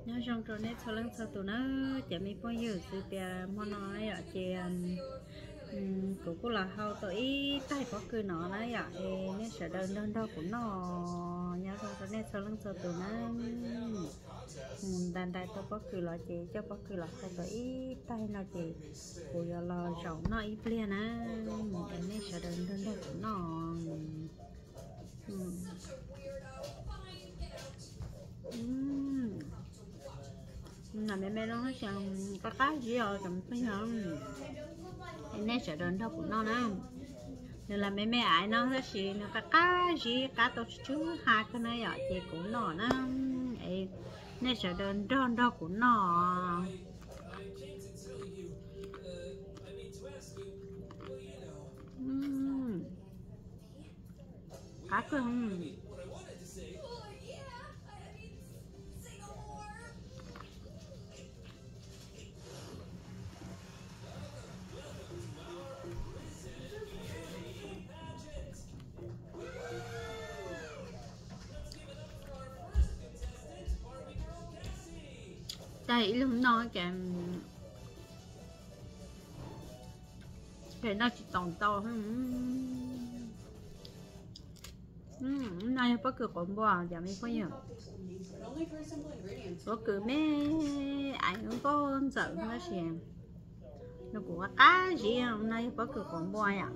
Nyob zoo rau nej txhua leej txhua tus na, cov me phooj ywg, xws li tias hmo no yom ces kuv kuj los hau tau ib taig pob kws no na yom, es nej sawv daws nrog nrog kuv noj. Nyob zoo rau nej txhua leej txhua tus na. Ntais ntais tau pob kws los ces coj pob kws los hau tau ib taig no ces kuv yuav los zaum noj ib pliag na. Es nej sawv daws nrog nrog kuv noj. Nws me me no tab sis qab qab zib os cov phooj ywg. Es nej sawv daws nrog kuv noj na. Nws los me me aiv no tab sis nws qab qab zib, qab tau tsw tsw ha kawg na yom, ces kuv noj na. Es nej sawv daws nrog nrog kuv noj. Qab kawg. Tag ib lub no ces ces noj tsis tau ntau. No yog pob kws quav npua cov me phooj ywg. Pob kws me aiv nkauj ntxawm tab sis nws kuj qab zib, no yog pob kws quav npua yom.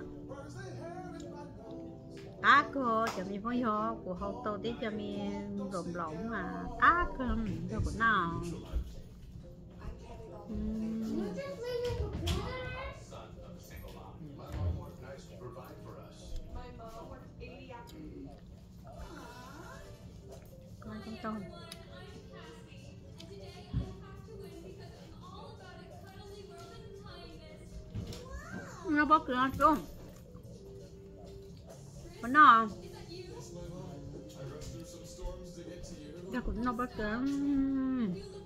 Qab kawg cov me phooj ywg, kuv hau tau tib co me nplaum nplaum mas qab kawg, nrog kuv noj. Noj pob kws no tsuav, kuv noj, nrog kuv noj pob kws.